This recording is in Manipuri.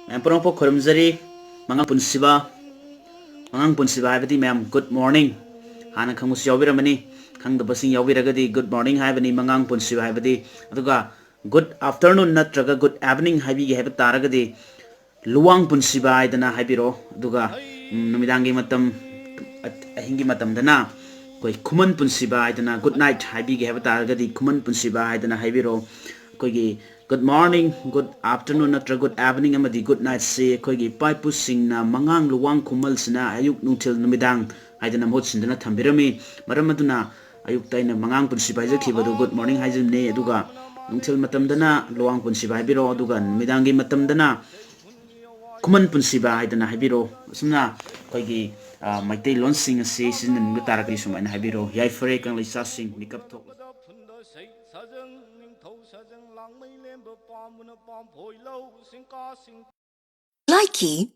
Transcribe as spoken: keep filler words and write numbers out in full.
ꯃꯌꯥꯝ ꯄꯨꯝꯅꯃꯛꯄꯨ ꯈꯨꯔꯨꯝꯖꯔꯤ꯫ ꯃꯉꯥꯡ ꯄꯨꯟꯁꯤꯕ, ꯃꯉꯥꯡ ꯄꯨꯟꯁꯤꯕ ꯍꯥꯏꯕꯗꯤ ꯃꯌꯥꯝ good morning ꯍꯥꯟꯅ ꯈꯪꯕꯁꯨ ꯌꯥꯎꯕꯤꯔꯝꯃꯅꯤ꯫ ꯈꯪꯗꯕꯁꯤꯡ ꯌꯥꯎꯕꯤꯔꯒꯗꯤ good morning ꯍꯥꯏꯕꯅꯤ ꯃꯉꯥꯡ ꯄꯨꯟꯁꯤꯕ ꯍꯥꯏꯕꯗꯤ꯫ ꯑꯗꯨꯒ good afternoon ꯅꯠꯇ꯭ꯔꯒ good evening ꯍꯥꯏꯕꯤꯒꯦ ꯍꯥꯏꯕ ꯇꯥꯔꯒꯗꯤ ꯂꯨꯋꯥꯡ ꯄꯨꯟꯁꯤꯕ ꯍꯥꯏꯗꯅ ꯍꯥꯏꯕꯤꯔꯣ꯫ ꯑꯗꯨꯒ ꯎꯝ, ꯅꯨꯃꯤꯗꯥꯡꯒꯤ ꯃꯇꯝ, ꯑ-, ꯑꯍꯤꯡꯒꯤ ꯃꯇꯝꯗꯅ ꯑꯩꯈꯣꯏ ꯈꯨꯃꯟ ꯄꯨꯟꯁꯤꯕ ꯍꯥꯏꯗꯅ good night ꯍꯥꯏꯕꯤꯒꯦ ꯍꯥꯏꯕ ꯇꯥꯔꯒꯗꯤ ꯈꯨꯃꯟ ꯄꯨꯟꯁꯤꯕ ꯍꯥꯏꯗꯅ ꯍꯥꯏꯕꯤꯔꯣ꯫ ꯑꯩꯈꯣꯏꯒꯤ good morning, good afternoon ꯅꯠꯇ꯭ꯔꯒ good evening ꯑꯃꯗꯤ good nightꯁꯤ ꯑꯩꯈꯣꯏꯒꯤ ꯏꯄꯥ ꯏꯄꯨꯁꯤꯡꯅ ꯃꯉꯥꯡ ꯂꯨꯋꯥꯡ ꯈꯨꯃꯜꯁꯤꯅ ꯑꯌꯨꯛ ꯅꯨꯡꯊꯤꯜ ꯅꯨꯃꯤꯗꯥꯡ ꯍꯥꯏꯗꯅ ꯃꯍꯨꯠ ꯁꯤꯟꯗꯨꯅ ꯊꯝꯕꯤꯔꯝꯃꯤ꯫ ꯃꯔꯝ ꯑꯗꯨꯅ ꯑꯌꯨꯛꯇ ꯑꯩꯅ ꯃꯉꯥꯡ ꯄꯨꯟꯁꯤꯕ ꯍꯥꯏꯖꯈꯤꯕꯗꯨ good morning ꯍꯥꯏꯖꯕꯅꯤ꯫ ꯑꯗꯨꯒ ꯅꯨꯡꯊꯤꯜ ꯃꯇꯝꯗꯅ ꯂꯨꯋꯥꯡ ꯄꯨꯟꯁꯤꯕ ꯍꯥꯏꯕꯤꯔꯣ꯫ ꯑꯗꯨꯒ ꯅꯨꯃꯤꯗꯥꯡꯒꯤ ꯃꯇꯝꯗꯅ ꯈꯨꯃꯟ ꯄꯨꯟꯁꯤꯕ ꯍꯥꯏꯗꯅ ꯍꯥꯏꯕꯤꯔꯣ꯫ ꯑꯁꯨꯝꯅ ꯑꯩꯈꯣꯏꯒꯤ, ꯑ, ꯃꯩꯇꯩꯂꯣꯟꯁꯤꯡ ꯑꯁꯤ ꯁꯤꯖꯤꯟꯅꯅꯤꯡꯕ ꯇꯥꯔꯒꯗꯤ ꯁꯨꯃꯥꯏꯅ ꯍꯥꯏꯕꯤꯔꯣ꯫ ꯌꯥꯏꯐꯔꯦ ꯀꯪꯂꯩ ꯏꯆꯥꯁꯤꯡ, ꯃꯤꯀꯞ ꯊꯣꯛꯂꯁꯤ꯫ Likey